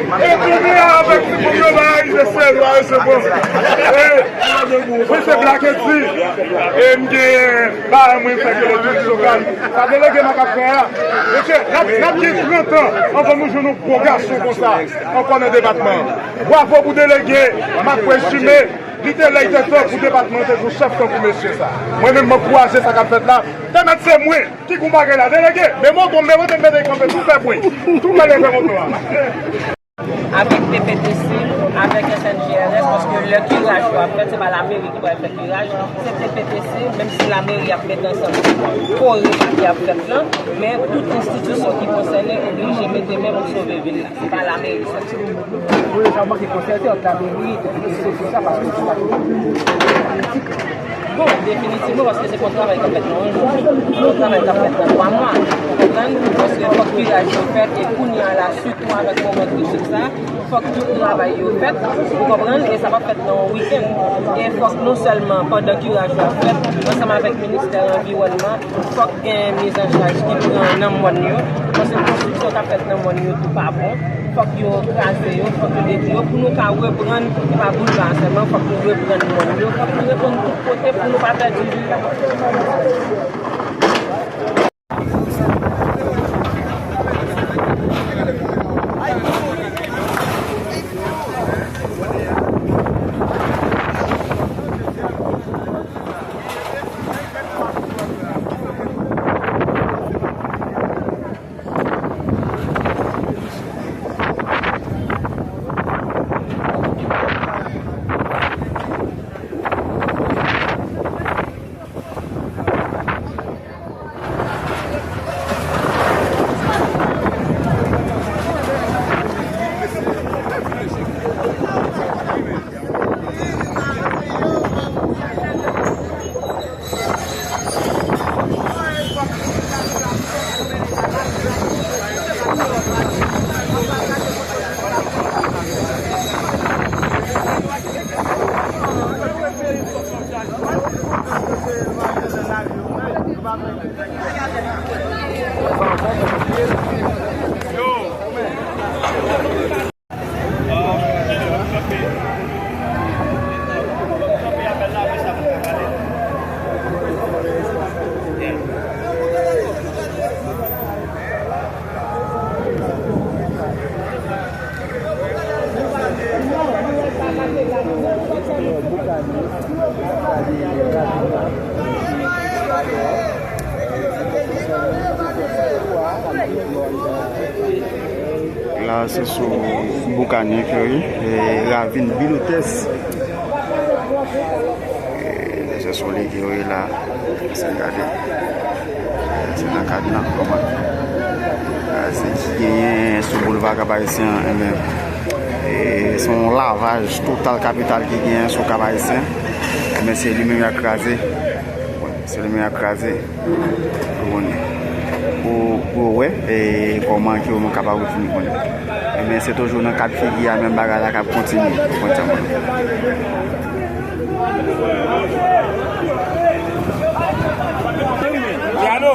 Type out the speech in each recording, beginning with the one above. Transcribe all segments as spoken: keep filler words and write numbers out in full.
E kounye a avèk ti moun yo la, e se sèl la, e se bon. E, mwen se Black Eti. E m gen bagay mwen fè ke le touris lokal. Sa delege m ap fè a. Mesye, n ap, n ap gen trant an anvan nou jwenn yon gwo gason konsa ankò nan depatman an. Bwavo pou delege Marc Présumé. Li te lè, li te tan pou depatman an te gen yon chèf tankou mesye sa. Mwen menm, m ankouraje sa k ap fèt la. Te mèt se mwen ki gon bagay la. Delege, men mwen gon, men mwen te mete kanpe tou fè bri. Tou fè leve moto a. Avèk T P T C, avèk S N G R S, paske lè kiraj yo ap fèt, se pa lameri ki pral fè kiraj, se T P T C, menm si lameri ap met ansanm pou kore sa ki ap fèt lan, men tout enstitisyon ki konsène oblije mete men pou sove vil la. Se pa lameri sèlman. Wi, sa manke konsète ant lameri e T P T C sou sa, paske se pa tout politik. Bon, definitivman, paske se pa yon travay k ap fèt nan yon jou. Se yon travay k ap fèt nan twa mwa. Ou konprann? Paske fòk kiraj yo fèt, e kounye a la, sitou avèk moman kritik sa, fòk tout travay yo fèt, ou konprann? E sa p ap fèt nan yon wikenn. E fòk non sèlman pandan kiraj yo ap fèt, ansanm avèk ministè anviwònman, fòk gen mizanchaj ki pran nan mòn yo, paske konstriksyon k ap fèt nan mòn yo tou pa bon. Fòk yo kraze yo, fòk yo detwi yo, pou nou ka reprann, se pa boulva a sèlman, fòk nou reprann mòn yo, fòk nou reprann tout kote pou nou pa pèdi vil la. La, se sou Boukanik yo ye, e, ravin Bilotès. E, se sou li ke yo ye la. Se gade. Se nan kad nan, kòman. E, se ki genyen sou boulva Kap Ayisyen an, enben, e, se yon lavaj total kapital ki genyen sou Kap Ayisyen. Enben, se li menm y a kraze. Se li menm y a kraze. Ou konnen. Pou, pou wè, e, kòman ke yo kapab retounen konnen. Ebyen, se toujou nan kad figi a, menm bagay la k ap kontinye. Ou konprann sa mwen? Jado,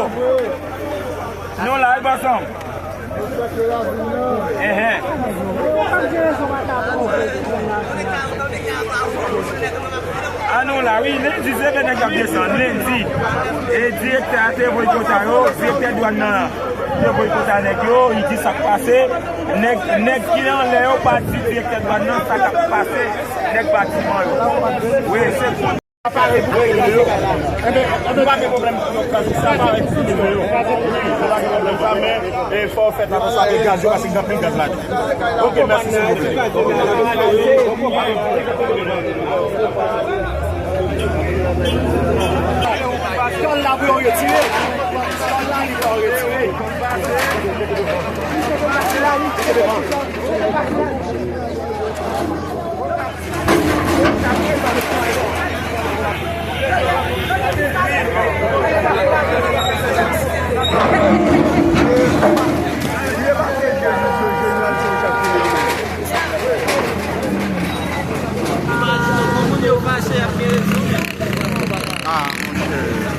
nou la, e pa sanm. Enhen. An nou la, wi, lendi, se vre nèg ap desann, lendi. E direktè a te voye kota yo, direktè dwàn nan te voye kota nèg yo, li di sa k pase. Nèg, nèg ki anlè yo pa di direktè dwàn nan sa k ap pase nèg batiman yo. Wi, se Enben, nou pa gen pwoblèm pou nou kraze sa, pa wè ki nimewo yo. Nou pa gen pwoblèm sa, men, e, fò w fè atansyon avèk gaz yo, paske gen anpil gaz ladan. Ok, mèsi, silvouplè. Tòl la pou yo retire. Tòl la, li pou yo retire. Ah, monchè.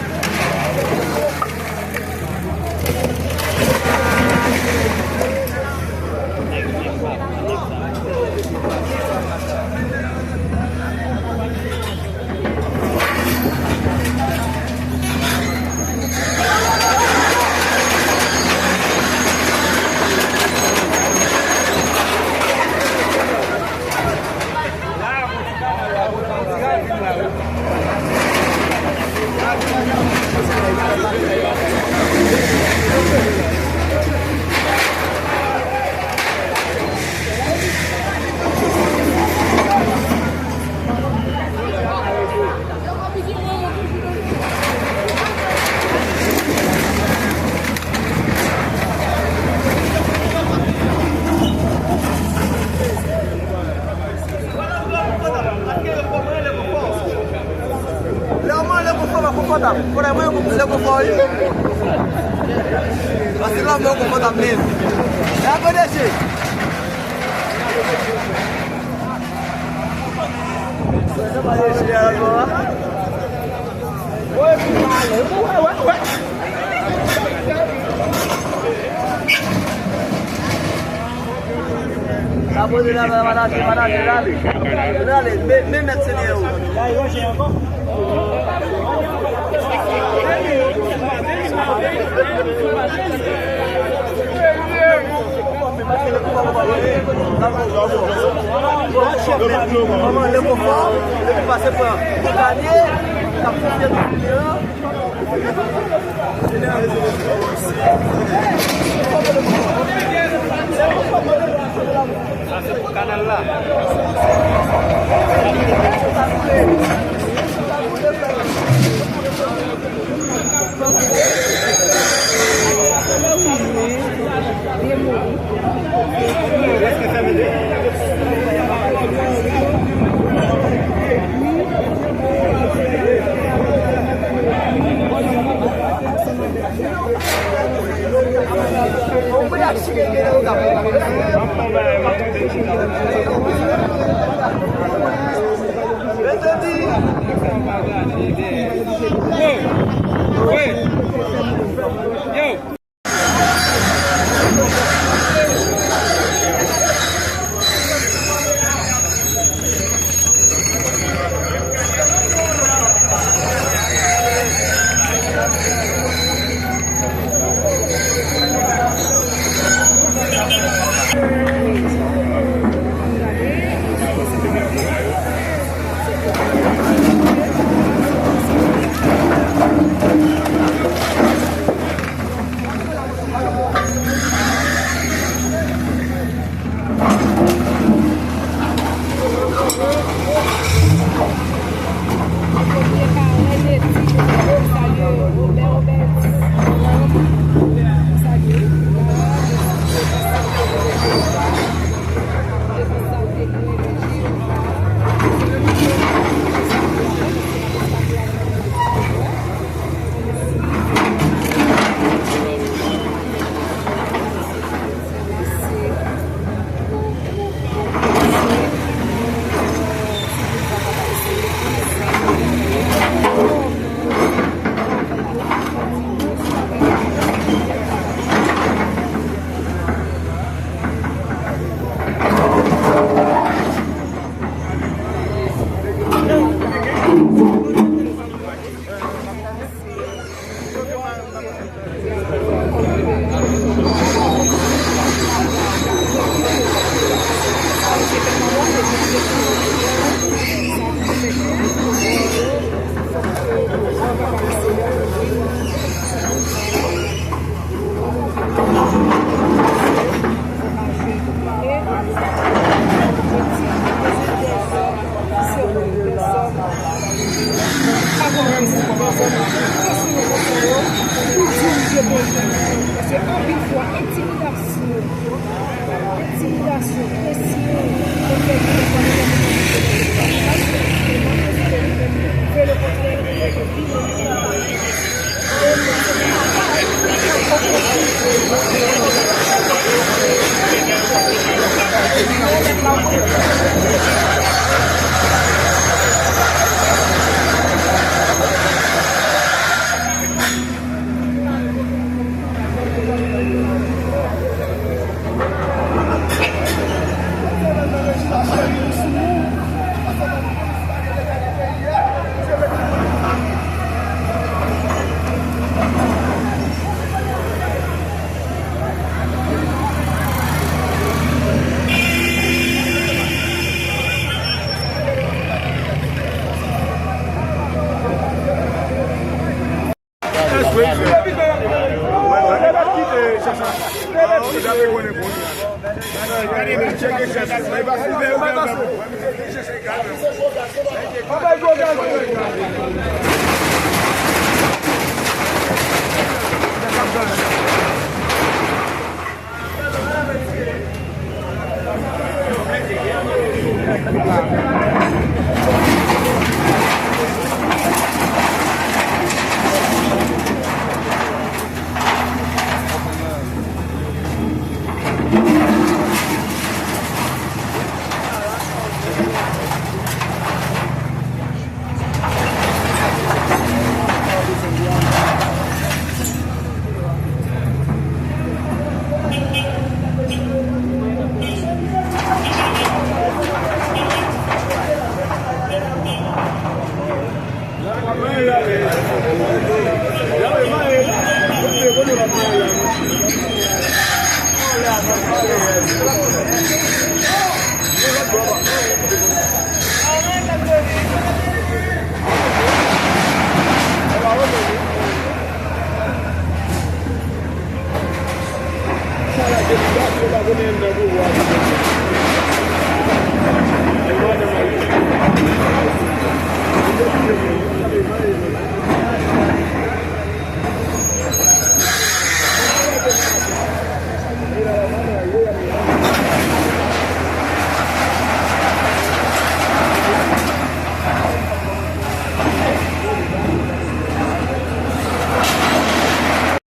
Konnen mwen, mwen, se konfò, wi. Pase la, mwen, konfòtab, men. E a P D G. Sa poze la, manaje, manaje, ale. Ale, men, men mèt se dèyè ou. Kòman, le konfò, depi pase pran Gade, k ap konfye tout kliyan. Sa se pou kanal la.